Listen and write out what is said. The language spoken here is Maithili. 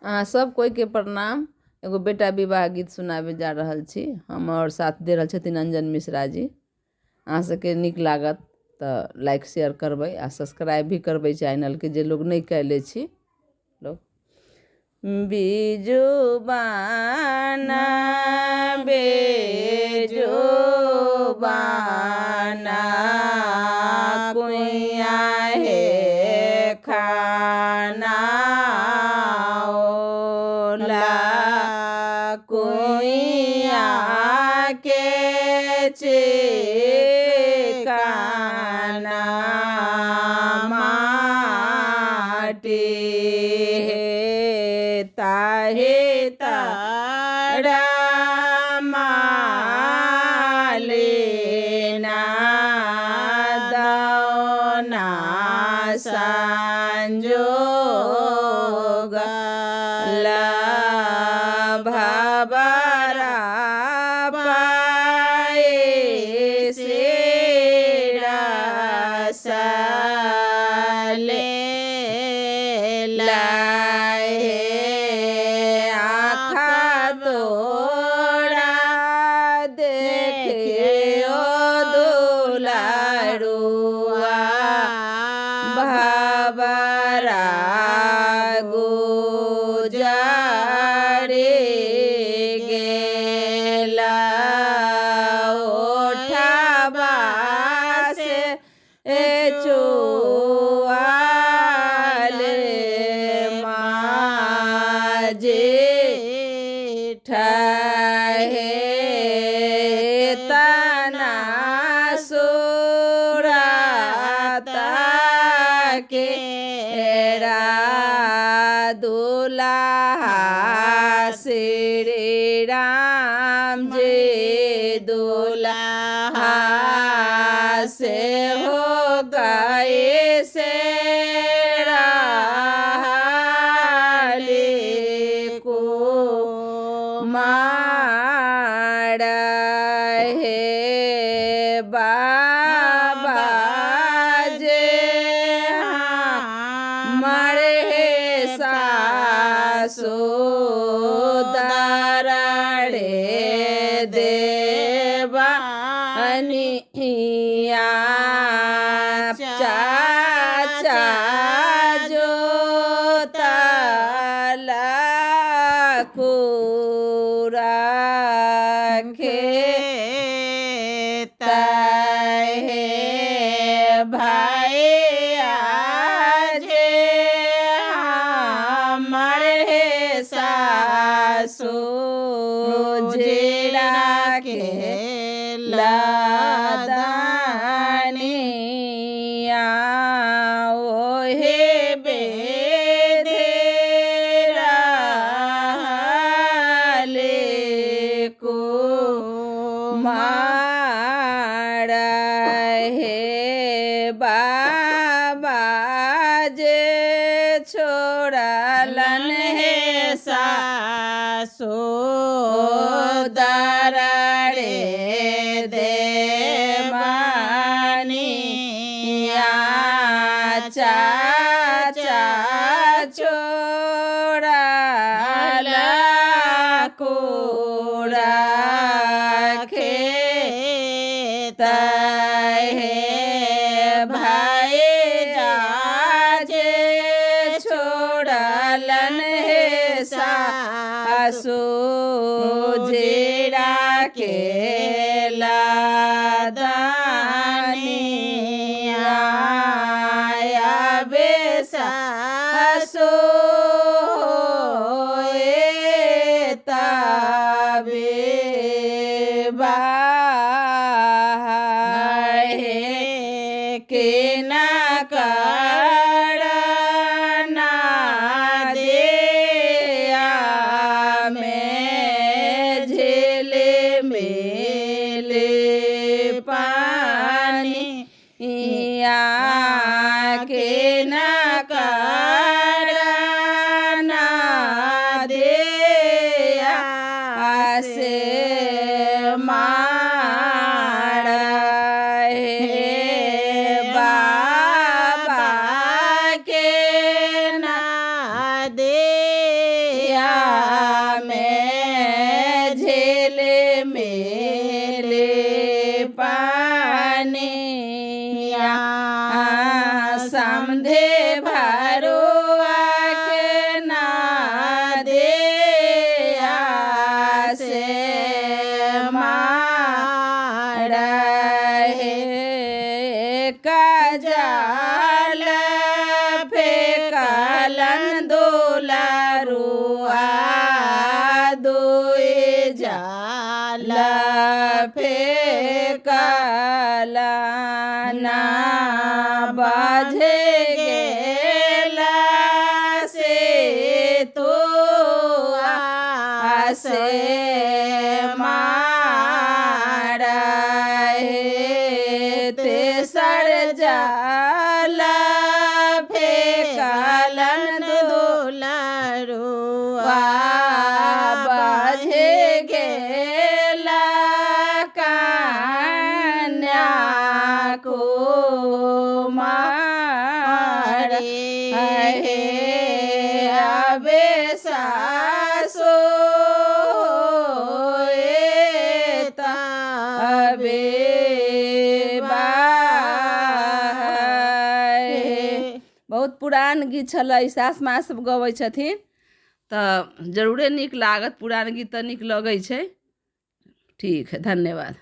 अहाँ सब कोइके प्रणाम। एगो बेटा विवाह गीत सुनाबे जा रहल छी हम और साथ दे रहल छथिन अंजन मिश्रा जी। अहाँ सबके नीक लागत तऽ लाइक शेयर करबै आ सब्सक्राइब भी करबै चैनलके, जे लोग नहि कयले छी लोग। बीजू बाना बेजू बाना कुइया हे खाना ओला कुइया के चिकाना माटी हे ताहे तारा मालिना दौना संजोग भबरा पाए से रसले लाए आखा तोरा देखियो दुलारुआ भबरा गुजरे गेला ओठबा से चुआल माजे ठहे तना सुराता के दुल्हा श्री राम जे दुल्हा से हो गए से रहले को मार हे बाबा जे मरे सासु दरड़े देवानिया चाचा जो तला कुरा खेत हे भैया जे हमर हे सासु जेरा के लदनिया ओहे बेधे रहले को मार हे बाबा जे छोड़लन हे सासु दरड़े देवानिया चाचा छोड़ला कोड़ा खेत हे भाई जे छोड़लन हे सासु जेरा के लदनिया आबे सासु तबे बाहे के ना करना दिया में झेले मेले पानी या के ना करना दिया से मार हे बाबा के ना दे। में झेले मेले पानिया समधे भरुआ के ना दे से मार हे कजाल फेकलन दुलरुआ दुई जाल फेकलन बाझे गेला से तो से मार हे तेसर जाल फेकलन दुलरुआ बाझे गेला कन्या कुमार हे अबे सासो तबे बाहे। बहुत पुरान गीत छलै, सास माँ सब गबै छथिन तऽ जरूरे नीक लागत। पुरान गीत तऽ नीक लगै छै। ठीक है, धन्यवाद।